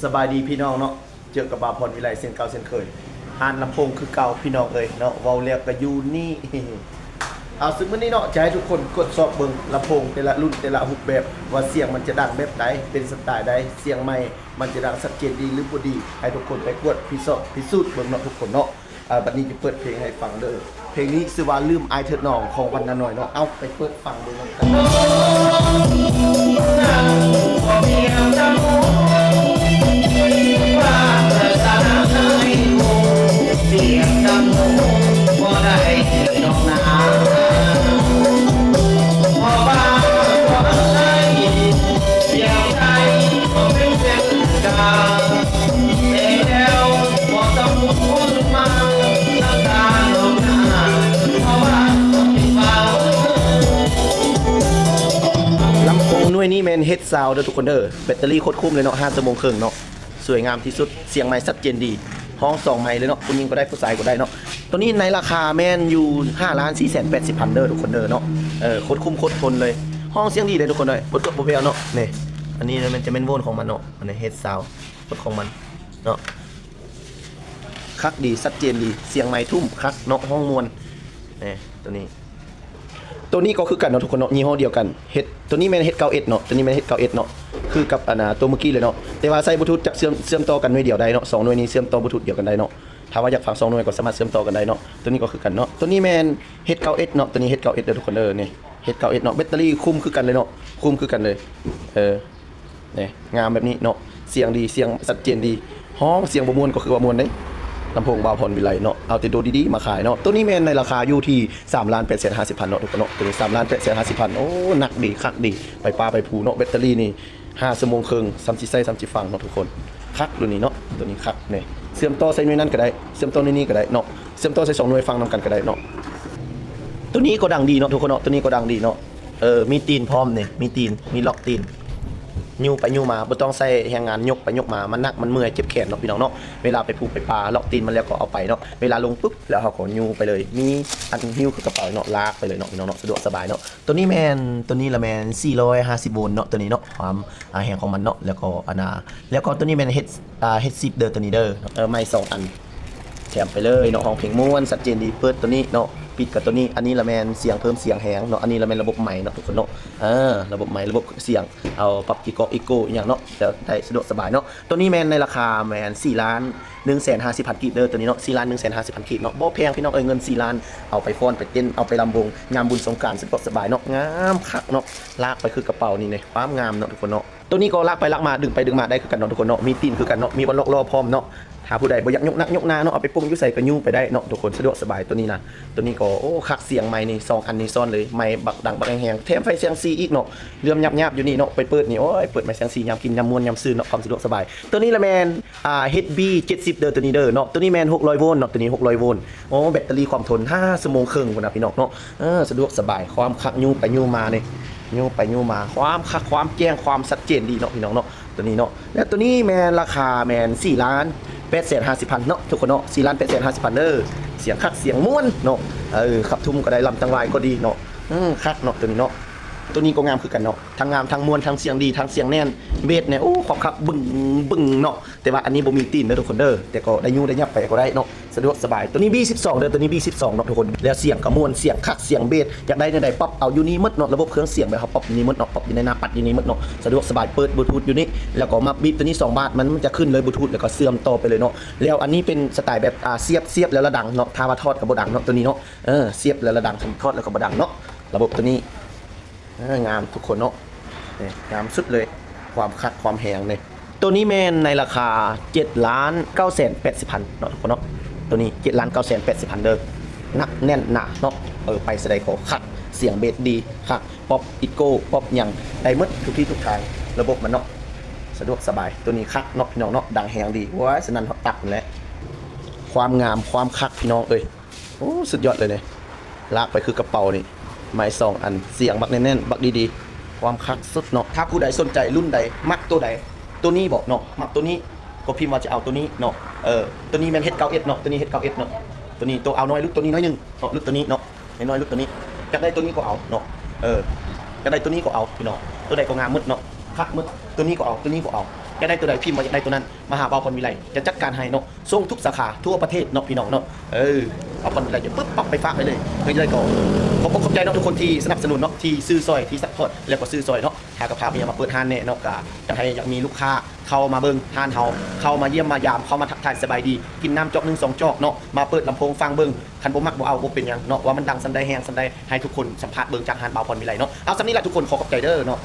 ສະບາຍດີພີ່ນ້ອງເນາະ, ເຈີກັບບ່າວພອນວິໄລເຊັ່ນເກົ່າເຊັ່ນເຄີຍ. ຮ້ານລຳໂພງຄືເກົ່າພີ່ນ້ອງເອີຍເນາະ, ເວົ້າແລ້ວກໍຢູ່ນີ້. ເອົາ ຊຶ່ງມື້ນີ້ເນາະ ຈະໃຫ້ທຸກຄົນກວດສອບເບິ່ງລຳໂພງແຕ່ລະລຸ້ນແຕ່ລະຮູບແບບ ວ່າສຽງມັນຈະດັງແບບໃດ, ເປັນສະໄຕໃດ, ສຽງໄມມັນຈະດັງຊັດເຈນດີຫຼືບໍ່ດີ, ໃຫ້ທຸກຄົນໄປກວດພິສູດ ພິສູດເບິ່ງເນາະທຸກຄົນເນາະ. ເອີ ບັດນີ້ຈະເປີດເພງໃຫ້ຟັງເດີ. ເພງນີ້ຊື່ວ່າລືມອ້າຍເທີດນ້ອງ ຂອງວັນນານ້ອຍເນາະ. ເອົາ ໄປເປີດຟັງເບິ່ງນຳກັນ. ລຳໂພງໜ່ວຍນີ້ແມ່ນເຮດຊາວເດີທຸກຄົນເດີ, ແບັດເຕີຣີໂຄດຄຸ້ມເລີຍເນາະ, ຫ້າຊົ່ວໂມງເຄິ່ງເນາະ, ສວຍງາມທີ່ສຸດ, ສຽງໄມຊັດເຈນດີ, ຮ້ອງສອງໄມເລີຍເນາະ, ຜູ້ຍິງກໍໄດ້ ຜູ້ຊາຍກໍໄດ້ເນາະ. ໂຕນີ້ໃນລາຄາແມ່ນຢູ່ຫ້າລ້ານສີ່ແສນແປດສິບພັນເດີທຸກຄົນເດີເນາະ. ເອີ ໂຄດຄຸ້ມໂຄດທົນເລີຍ, ຮ້ອງສຽງດີເດີທຸກຄົນເດີ, ບໍ່ຕົວະບໍ່ແວ່ວເນາະ. ນີ້ ອັນນີ້ມັນຈະແມ່ນໂວນຂອງມັນເນາະ, ອັນນີ້ເຮດຊາວໂຄດຂອງມັນເນາະ. ຄັກດີ ຊັດເຈນດີ, ສຽງໄມທຸ້ມຄັກເນາະ, ຮ້ອງມ່ວນ. ນີ້ ໂຕນີ້ ໂຕນີ້ກໍຄືກັນເນາະທຸກຄົນເນາະ, ຍີ່ຫໍ້ດຽວກັນ, ເຮັດ ໂຕນີ້ແມ່ນເຮດເກົ້າເອັດເນາະ, ໂຕນີ້ແມ່ນເຮດເກົ້າເອັດເນາະ, ຄືກັບອັນ ໂຕມື້ກີ້ເລີຍເນາະ. ແຕ່ວ່າໃສ່ບລູທູດຈະເຊື່ອມ ເຊື່ອມຕໍ່ກັນໜ່ວຍດຽວໄດ້ເນາະ, ສອງໜ່ວຍນີ້ເຊື່ອມຕໍ່ບລູທູດດຽວກັນໄດ້ເນາະ. ຖ້າວ່າຢາກຟັງສອງໜ່ວຍກໍສາມາດເຊື່ອມຕໍ່ກັນໄດ້ເນາະ. ໂຕນີ້ກໍຄືກັນເນາະ, ໂຕນີ້ແມ່ນເຮດເກົ້າເອັດເນາະ, ໂຕນີ້ເຮດເກົ້າເອັດເດີທຸກຄົນເດີ. ນີ້ເຮດເກົ້າເອັດເນາະ, ແບັດເຕີຣີຄຸ້ມຄືກັນເລີຍເນາະ, ຄຸ້ມຄືກັນເລີຍ. ເອີ ນີ້ ງາມແບບນີ້ເນາະ, ສຽງດີ ສຽງຊັດເຈນດີ, ຮ້ອງສຽງບໍ່ມ່ວນກໍຄືວ່າມ່ວນເດ້. ລຳໂພງບ່າວພອນວິໄລເນາະ, ເອົາແຕ່ໂຕດີໆມາຂາຍເນາະ. ໂຕນີ້ແມ່ນໃນລາຄາຢູ່ທີ່ສາມລ້ານແປດແສນຫ້າສິບພັນເນາະທຸກຄົນເນາະ, ໂຕນີ້ສາມລ້ານແປດແສນຫ້າສິບພັນ. ໂອ້ ໜັກດີ ຄັກດີ, ໄປປ່າໄປພູເນາະ, ແບັດເຕີຣີນີ້ຫ້າຊົ່ວໂມງເຄິ່ງ ສ່ຳຊິໃຊ້ສ່ຳຊິຟັງເນາະທຸກຄົນ. ຄັກໂຕນີ້ເນາະ, ໂຕນີ້ຄັກ. ນີ້ ເຊື່ອມຕໍ່ໃສ່ໜ່ວຍນັ້ນກໍໄດ້, ເຊື່ອມຕໍ່ໜ່ວຍນີ້ກໍໄດ້ເນາະ, ເຊື່ອມຕໍ່ໃສ່ສອງໜ່ວຍ ຟັງນຳກັນກໍໄດ້ເນາະ. ໂຕນີ້ກໍດັງດີເນາະທຸກຄົນເນາະ, ໂຕນີ້ກໍດັງດີເນາະ. ເອີ ມີຕີນພ້ອມນີ້, ມີຕີນ ມີລັອກຕີນ, ຍູ້ໄປຍູ້ມາ, ບໍ່ຕ້ອງໃຊ້ແຮງງານຍົກໄປຍົກມາ, ມັນໜັກ ມັນເມື່ອຍ ເຈັບແຂນເນາະພີ່ນ້ອງເນາະ. ເວລາໄປພູໄປປ່າ ລັອກຕີນມັນແລ້ວກໍເອົາໄປເນາະ, ເວລາລົງປຶບແລ້ວເຮົາກໍຍູ້ໄປເລີຍ, ມີອັນຫິ້ວຄືກະເປົາເນາະ, ລາກໄປເລີຍເນາະພີ່ນ້ອງເນາະ, ສະດວກສະບາຍເນາະ. ໂຕນີ້ແມ່ນ ໂຕນີ້ລະແມ່ນສີ່ຮ້ອຍຫ້າສິບໂວນເນາະ, ໂຕນີ້ເນາະ, ຄວາມ ອາ ແຮງຂອງມັນເນາະ, ແລ້ວກໍອັນນ່າ ແລ້ວກໍໂຕນີ້ແມ່ນເຮັດ ອ່າ ເຮັດສິບເດີ ໂຕນີ້ເດີ, ເອີ ໄມສອງອັນ ແຖມໄປເລີຍເນາະ, ຮ້ອງເພງມ່ວນ ຊັດເຈນດີ. ເປີດໂຕນີ້ເນາະ, ປິດກັບໂຕນີ້. ອັນນີ້ລະແມ່ນສຽງເພີ່ມສຽງແຮງເນາະ, ອັນນີ້ລະແມ່ນລະບົບໄມເນາະທຸກຄົນເນາະ, ເອີ ລະບົບໄມ ລະບົບສຽງ, ເອົາປັບອີໂກ ອີໂກອີ່ຫຍັງເນາະ, ແລ້ວໄດ້ສະດວກສະບາຍເນາະ. ໂຕນີ້ແມ່ນໃນລາຄາແມ່ນສີ່ລ້ານໜຶ່ງແສນຫ້າສິບພັນກີບເດີ, ໂຕນີ້ເນາະ, ສີ່ລ້ານໜຶ່ງແສນຫ້າສິບພັນກີບເນາະ, ບໍ່ແພງພີ່ນ້ອງເອີຍ, ເງິນສີ່ລ້ານ ເອົາໄປຟ້ອນໄປເຕັ້ນ ເອົາໄປລຳວົງຍາມບຸນສົງການ ສະດວກສະບາຍເນາະ, ງາມຄັກເນາະ. ລາກໄປຄືກະເປົານີ້ເນາະ, ຄວາມງາມເນາະທຸກຄົນເນາະ. ໂຕນີ້ກໍລາກໄປລາກມາ ດຶງໄປດຶງມາໄດ້ຄືກັນເນາະທຸກຄົນເນເນາະ, ມີຕີນຄືກັນເນາະ, ມີບ່ອນລັອກລໍ້ພ້ອມເນາະ. ຖ້າຜູ້ໃດບໍ່ຢາກຍົກໜັກຍົກໜາເນາະ, ເອົາໄປປົງຢູ່ໃສກໍຍູ້ໄປໄດ້ເນາະທຸກຄົນ, ສະດວກສະບາຍໂຕນີ້ນະ. ໂຕນີ້ກໍ ໂອ້ ຄັກ, ສຽງໄມນີ້ ສອງອັນນີ້ຊ້ອນເລີຍ, ໄມບັກດັງບັກແຮງໆ, ແຖມໄຟແສງສີອີກເນາະ, ເຫຼື້ອມຍາບໆຢູ່ນີ້ເນາະ. ໄປເປີດນີ້ ໂອ້ຍ ເປີດໄມແສງສີຍາມກິນຍາມມ່ວນຍາມຊື່ນເນາະ, ຄວາມສະດວກສະບາຍ. ໂຕນີ້ລະແມ່ນ ອ່າ ເອັດບີເຈັດສິບເດີ ໂຕນີ້ເດີເນາະ, ໂຕນີ້ແມ່ນຫົກຮ້ອຍໂວນເນາະ, ໂຕນີ້ຫົກຮ້ອຍໂວນ. ໂອ້ ແບັດເຕີຣີຄວາມທົນ ຫ້າຊົ່ວໂມງເຄິ່ງພຸ້ນນະພີ່ນ້ອງເນາະ, ເອີ ສະດວກສະບາຍ, ຄວາມຄັກຍູ້ໄປຍູ້ມານີ້ ຍູ້ໄປຍູ້ມາ, ຄວາມຄັກ ຄວາມແຈ້ງ ຄວາມຊັດເຈນດີເນາະພີ່ນ້ອງເນາະ, ໂຕນີ້ເນາະ. ແລ້ວໂຕນີ້ແມ່ນລາຄາແມ່ນສີ່ລ້ານແປດແສນຫ້າສິບພັນເນາະທຸກຄົນເນາະ, ສີ່ລ້ານແປດແສນຫ້າສິບພັນເດີ. ສຽງຄັກ ສຽງມ່ວນເນາະ, ເອີ ຂັບທຸ່ມກໍໄດ້ ລຳຕັງວາຍກໍດີເນາະ, ເອີ ຄັກເນາະ ໂຕນີ້ເນາະ. ໂຕນີ້ກໍງາມຄືກັນເນາະ, ທັງງາມ ທັງມ່ວນ ທັງສຽງດີ ທັງສຽງແໜ້ນ, ເບສແດ່ ໂອ້ ຄວາມຄັກບຶ້ງໆເນາະ. ແຕ່ວ່າອັນນີ້ບໍ່ມີຕີນເດີທຸກຄົນເດີ, ແຕ່ກໍໄດ້ຍູ້ໄດ້ຫຍັບໄປກໍໄດ້ເນາະ, ສະດວກສະບາຍ. ໂຕນີ້ບີສິບສອງເດີ, ໂຕນີ້ບີສິບສອງເນາະທຸກຄົນ. ແລ້ວສຽງກໍມ່ວນ ສຽງຄັກ ສຽງເບສ, ຢາກໄດ້ແນວໃດປັບເອົາຢູ່ນີ້ໝົດເນາະ, ລະບົບເຄື່ອງສຽງແບບເຮົາປັບຢູ່ນີ້ໝົດເນາະ, ປັບຢູ່ໃນໜ້າປັດຢູ່ນີ້ໝົດເນາະ, ສະດວກສະບາຍ. ເປີດບລູທູດຢູ່ນີ້ ແລ້ວກໍມາບີບໂຕນີ້ສອງບາດ, ມັນ ມັນຈະຂຶ້ນເລີຍບລູທູດ ແລ້ວກໍເຊື່ອມຕໍ່ໄປເລີຍເນາະ. ແລ້ວອັນນີ້ເປັນສະໄຕແບບ ອ່າ ສຽບ ສຽບແລ້ວລະດັງເນາະ, ຖ້າວ່າຖອດກໍບໍ່ດັງເນາະ ໂຕນີ້ເນາະ, ເອີ ສຽບແລ້ວລະດັງ, ຖອດແລ້ວກໍບໍ່ດັງເນາະ, ລະບົບໂຕນີ້. ເອີ ງາມທຸກຄົນເນາະ, ນີ້ງາມສຸດເລີຍ, ຄວາມຄັກຄວາມແຮງນີ້. ໂຕນີ້ແມ່ນໃນລາຄາເຈັດລ້ານເກົ້າແສນແປດສິບພັນເນາະທຸກຄົນເນາະ, ໂຕນີ້ເຈັດລ້ານເກົ້າແສນແປດສິບພັນເດີ. ໜັກແໜ້ນໜາເນາະ, ເອີ ໄປສະໃດກໍຄັກ, ສຽງເບສດີຄັກ, ປັອບອີໂກ ປັອບຫຍັງໄດ້ໝົດທຸກທີ່ທຸກທາງ, ລະບົບມັນເນາະ ສະດວກສະບາຍ. ໂຕນີ້ຄັກເນາະພີ່ນ້ອງເນາະ, ດັງແຮງດີ, ໂອ້ຍ ສະໜັ່ນຮອດຕັບພຸ້ນແຫຼະ. ຄວາມງາມ ຄວາມຄັກ ພີ່ນ້ອງເອີຍ. ໂອ້ ສຸດຍອດເລີຍນີ້, ລາກໄປຄືກະເປົານີ້, ໄມສອງອັນ, ສຽງບັກແໜ້ນໆ ບັກດີໆ, ຄວາມຄັກສຸດເນາະ. ຖ້າຜູ້ໃດສົນໃຈລຸ້ນໃດ ມັກໂຕໃດ, ໂຕນີ້ບໍເນາະ, ມັກໂຕນີ້ກໍພິມວ່າຈະເອົາໂຕນີ້ເນາະ. ເອີ ໂຕນີ້ແມ່ນເຮັດເກົ້າເອັດເນາະ, ໂຕນີ້ເຮັດເກົ້າເອັດເນາະ, ໂຕນີ້ ໂຕເອົານ້ອຍຫຼຸດໂຕນີ້ໜ້ອຍໜຶ່ງເນາະ, ຫຼຸດໂຕນີ້ເນາະ, ນ້ອຍໆຫຼຸດໂຕນີ້. ຢາກໄດ້ໂຕນີ້ກໍເອົາເນາະ, ເອີ ຢາກໄດ້ໂຕນີ້ກໍເອົາພີ່ນ້ອງ, ໂຕໃດກໍງາມໝົດເນາະ, ຄັກໝົດ. ໂຕນີ້ກໍເອົາ ໂຕນີ້ກໍເອົາ, ຢາກໄດ້ໂຕໃດ ພິມວ່າຢາກໄດ້ໂຕນັ້ນ ມາຫາບ່າວພອນວິໄລ ຈະຈັດການໃຫ້ເນາະ ສົ່ງທຸກສາຂາທົ່ວປະເທດເນາະ ພີ່ນ້ອງເນາະ. ເອີ ບ່າວພອນວິໄລຈະປຶບປັບໄປຝາກໄດ້ເລີຍ. ເອີ ຈັ່ງໃດກໍຂອບອົກຂອບໃຈເນາະ ທຸກຄົນທີ່ສະໜັບສະໜູນເນາະ ທີ່ຊື້ຊ່ອຍ ທີ່ຊັບພອດ ແລ້ວກໍຊື້ຊ່ອຍເນາະ. ຫາກໍພາເມຍມາເປີດຮ້ານແດ່ເນາະ ກໍຢາກໃຫ້ ຢາກມີລູກຄ້າເຂົ້າມາເບິ່ງຮ້ານເຮົາ ເຂົ້າມາຢ້ຽມມາຢາມ ເຂົ້າມາທັກທາຍສະບາຍດີ ກິນນ້ຳຈອກໜຶ່ງສອງຈອກເນາະ ມາເປີດລຳໂພງຟັງເບິ່ງ. ຄັນບໍ່ມັກບໍ່ເອົາ ບໍ່ເປັນຫຍັງເນາະ ວ່າມັນດັງສ່ຳໃດ ແຮງສ່ຳໃດ ໃຫ້ທຸກຄົນສຳພາດເບິ່ງຈາກຮ້ານບ່າວພອນວິໄລເນາະ. ເອົາສ່ຳນີ້ລະທຸກຄົນ ຂໍຂອບໃຈເດີເນາະ.